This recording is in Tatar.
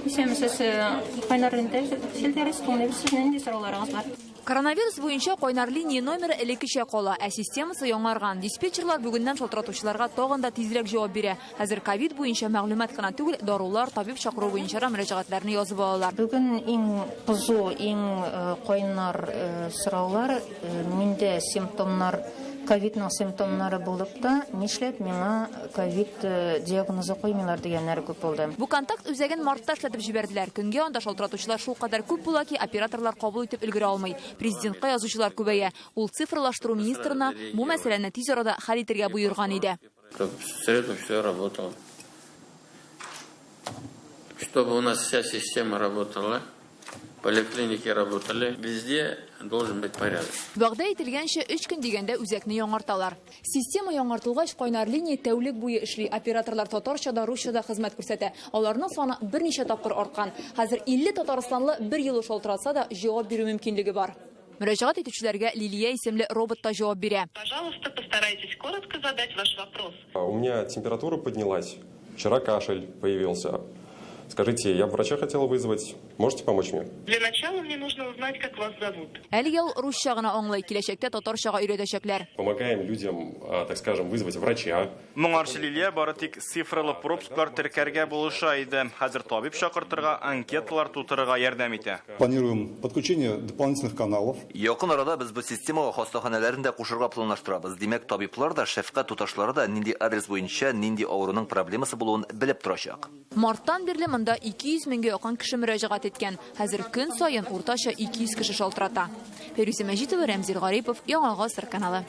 Исәнмесез, кайнар лента челтәре, тыңлыйбыз сезне, нинди сорауларыгыз бар? Коронавирус буенча кайнар линия номеры элеккечә кала, ә системасы яңарган. Диспетчерлар бүгеннән шалтыратучыларга тагын да тизрәк җавап бирә. Хәзер ковид буенча мәгълүмат кына түгел, дарулар, табиб чакыру буенча да мөрәҗәгатьләрне язып алалар. Бүген иң кызу, иң кайнар сораулар, миндә симптомнар, ковидның симптомнары булып та, нишләп миңа ковид диагнозы куймыйлар дигәннәре күп булды. Бу контакт үзәген мартта эшләтеп җибәрделәр. Көнгә анда шалтыратучылар шулкадәр күп була ки, операторлар кабул итеп өлгерә алмый. Президентка язучылар күбәя. Ул цифрлаштыру министрына бу мәсьәләне тиз арада хәл итергә боерган иде. Чтоб в среду все работало. Чтобы у нас вся система работала. Поликлиники работали, везде должен быть порядок. Вәгъдә ителгәнчә, өч көн дигәндә үзәкне яңарталар. Система яңартылгач, кайнар линия тәүлек буе эшли. Операторлар татарча да, русча да хезмәт күрсәтә. Аларның саны берничә тапкыр арткан. Хәзер 50 татарстанлы бер юлы шалтыратса да, җавап бирү мөмкинлеге бар. Мөрәҗәгать итүчеләргә Лилия исемле робот та җавап бирә. Пожалуйста, постарайтесь коротко задать ваш вопрос. У меня температура поднялась, вчера кашель появился. Скажите, я врача хотела вызвать, можете помочь мне? Для начала мне нужно узнать, как вас зовут. Әлегә ул русча гына аңлый, киләчәктә татарчага өйрәтәчәкләр. Помогаем людям, так скажем, вызвать врача. Моңарчы Лилия бары тик цифралы пропусклар теркәргә булыша иде. Хәзер табиб чакыртырга, анкеталар тутырырга ярдәм итә. Планируем подключение дополнительных каналов. Якын арада без бу системага хастаханәләрен дә кушырга планлаштырабыз. Димәк, табиблар да, шәфкать туташлары да нинди адрес буенча нинди авыруның проблемасы булуын белеп торачак. Марттан бирле монда 200 меңгә якын кеше мөрәҗәгать иткән. Хәзер көн саен уртача 200 кеше шалтырата. Фәйрүзә Мәҗитова, Рәмзил Гарипов, Яңа Гасыр каналы.